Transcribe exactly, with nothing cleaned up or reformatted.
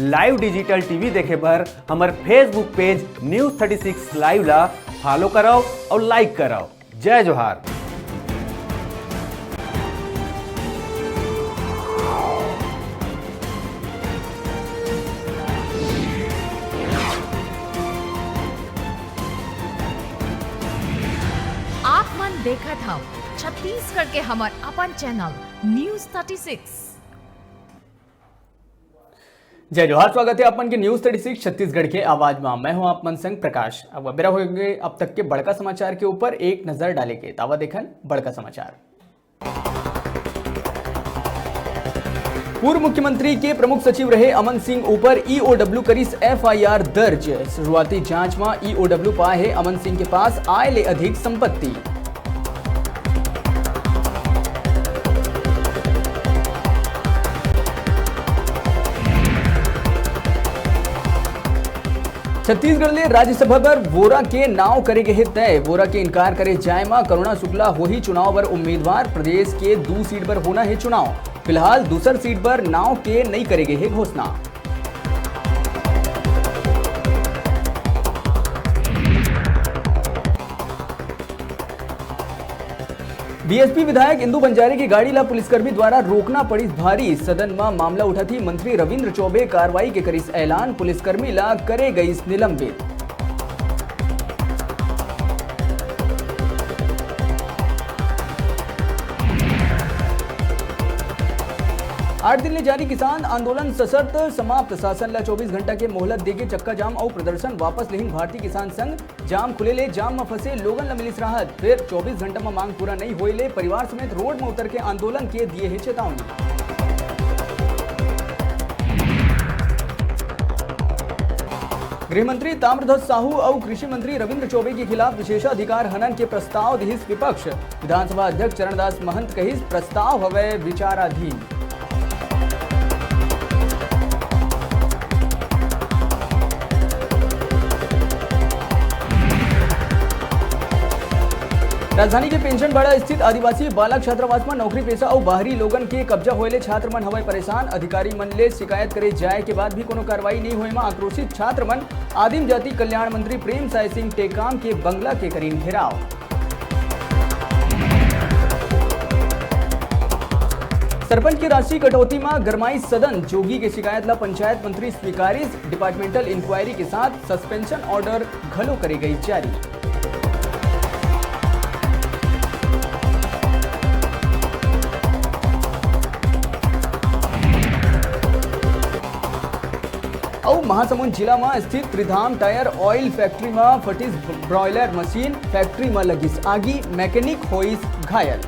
Live digital T V देखे बर हमर Facebook page News thirty six Live ला follow करव अउ like करव। जय जोहार। आप मन देखत हव छत्तीसगढ़ के हमर अपन channel News thirty six। जय जोहार, स्वागत है आप मन के News thirty six छत्तीसगढ़ के आवाज मा। मैं हूं आप मन संग प्रकाश। अब बेरा होगे अब तक के बड़का समाचार के ऊपर एक नजर डाले के। त आवा देखन बड़का समाचार। पूर्व मुख्यमंत्री के प्रमुख सचिव रहे अमन सिंह ऊपर E O W करिस F I R दर्ज। शुरुआती जांच मा E O W पाए हे अमन सिंह के पास आय ले अधिक संपत्ति। छत्तीसगढ़ ले राज्यसभा बर वोरा के नाव करे गे हे तय। वोरा के इनकार करे जाय म करुणा शुक्ला होही चुनाव बर उम्मीदवार। प्रदेश के दू सीट बर होना हे चुनाव। फिलहाल दूसर सीट बर नाव के नइ करे गे हे घोषणा। B S P विधायक इंदु बंजारे के गाड़ी ला पुलिसकर्मी द्वारा रोकना पड़िस भारी। सदन म मामला उठत ही मंत्री रविंद्र चौबे कार्रवाई के करिस ऐलान, पुलिसकर्मी ला करे गइस निलंबित। आठ दिन ले जारी किसान आंदोलन सशर्त समाप्त, शासन ला चौबीस घंटा के मोहलत देके चक्का जाम अउ प्रदर्शन वापस लेहिन भारतीय किसान संघ। जाम खुले ले जाम म फंसे लोगन ल मिलिस राहत, फेर चौबीस घंटा म मांग पूरा नइ होए ले परिवार समेत रोड म उतर के आंदोलन के दिए हे चेतावनी। गृह मंत्री ताम्रध्वज साहू अउ कृषि मंत्री रविंद्र चौबे के खिलाफ विशेषाधिकार हनन के प्रस्ताव दिहिस विपक्ष। विधानसभा अध्यक्ष चरणदास महंत कहिस, प्रस्ताव हवय विचाराधीन। राजधानी के पेंशनबाड़ा स्थित आदिवासी बालक छात्रावास म नौकरी पेशा अउ बाहरी लोगन के कब्जा होए ले छात्र मन हवय परेशान। अधिकारी मन ले शिकायत करे जाए के बाद भी कोनो कार्रवाई नइ होए म आक्रोशित छात्र मन आदिम जाति कल्याण मंत्री प्रेम साय सिंह टेकाम के बंगला के करीन घेराव। सरपंच के राशि कटौती म गरमाई सदन, जोगी के शिकायत ला पंचायत मंत्री स्वीकारिस। डिपार्टमेंटल इंक्वायरी के साथ सस्पेंशन ऑर्डर घलो करे गई जारी। अउ महासमुंद जिला म स्थित त्रिधाम टायर ऑयल फैक्ट्री म फटिस ब्रॉयलर मशीन, फैक्ट्री म लगिस आगी, मैकेनिक होइस घायल।